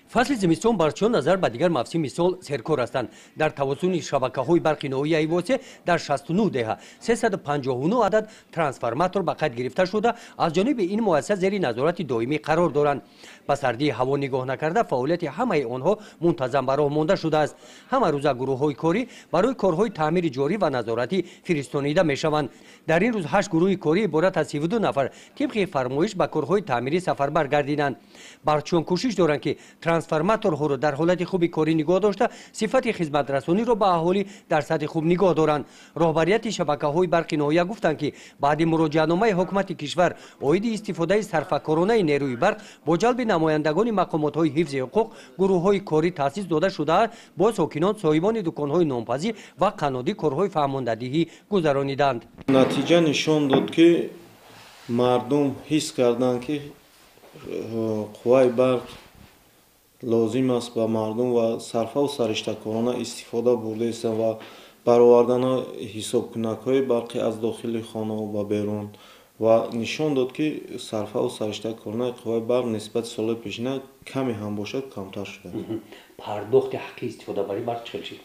Фасли зимистон барқчиён назар ба дигар мавсими сол серкор ҳастанд. Дар тавозуни шабакаҳои барқи ноҳияи Восе дар 69 деҳа 359 адад трансформатор ба қайд гирифта шуда, аз ҷониби ин муассиса зери назорати доимӣ қарор доранд. Ба сардии ҳаво нигоҳ накарда, фаъолияти ҳамаи онҳо мунтазам ба роҳ монда шудааст. Ҳама рӯза гурӯҳҳои корӣ барои корҳои таъмири ҷорӣ ва назоратӣ фиристонида мешаванд. Дар ин рӯз 8 гурӯҳи корӣ иборат аз 32 нафар тибқи фармоиш ба корҳои таъмирӣ сафарбар гардиданд. Барқчиён кӯшиш доранд, ки трансформаторҳоро дар ҳолати хуби корӣ нигоҳ дошта, сифати хизматрасониро ба аҳолӣ дар сатҳи хуб нигоҳ доранд. Роҳбарияти шабакаҳои барқи ноҳия гуфтанд, ки баъди муроҷиатномаи ҳукумати кишвар оиди истифодаи сарфакоронаи нерӯи барқ бо ҷалби намояндагони мақомотҳои ҳифзи ҳуқуқ гурӯҳҳои корӣ таъсис дода шудааст, бо сокинон, соҳибони дуконҳои нонпазӣ ва қаннодӣ корҳои фаҳмондадиҳӣ гузарониданд. Натиҷа нишон дод, ки мардум ҳис карданд, ки қувваи барқ лозим аст ба мардум ва сарфаву сариштакорона истифода бурдаистанд ва баровардани ҳисобкунакҳои барқӣ аз дохили хонаву ба берун ва нишон дод, ки сарфаву сариштакоронаи қувваи барқ нисбати соли пешина каме ҳам бошад, камтар шудааст. Пардохти ҳаққи истифодабарии барқ чӣ хел шуд?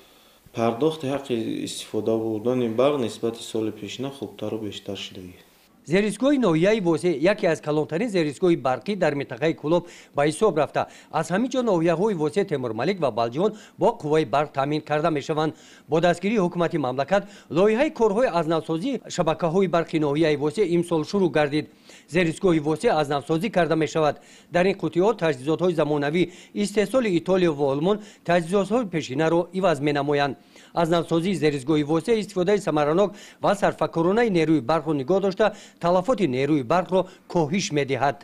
Пардохти ҳаққи истифода бурдани барқ нисбати соли пешина хубтару бештар шудагӣ. Зеристгоҳи ноҳияи Восе яке аз калонтарин зеристгоҳи барқӣ дар минтақаи Кӯлоб ба ҳисоб рафта, аз ҳамин ҷо ноҳияҳои Восе, Темурмалик ва Балҷувон бо қувваи барқ таъмин карда мешаванд. Бо дастгирии ҳукумати мамлакат лоиҳаи корҳои аз навсозии шабакаҳои барқи ноҳияи Восе имсол шурӯъ гардид. Зеристгоҳи Восе аз навсозӣ карда мешавад. Дар ин қуттиҳо таҷҳизотҳои замонавӣ истеҳсоли Итолиё ва Олмон таҷҳизотҳои пешинаро иваз менамоянд. Аз навсозии зеристгоҳи Восе истифодаи самаранок ва сарфакоронаи нерӯи барқро нигоҳ дошта, талафоти нерӯи барқро коҳиш медиҳад.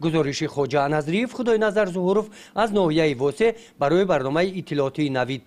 Гузориши Хоҷа Назриев, Худойназар Зуҳуров аз ноҳияи Восе барои барномаи иттилоотии Навид.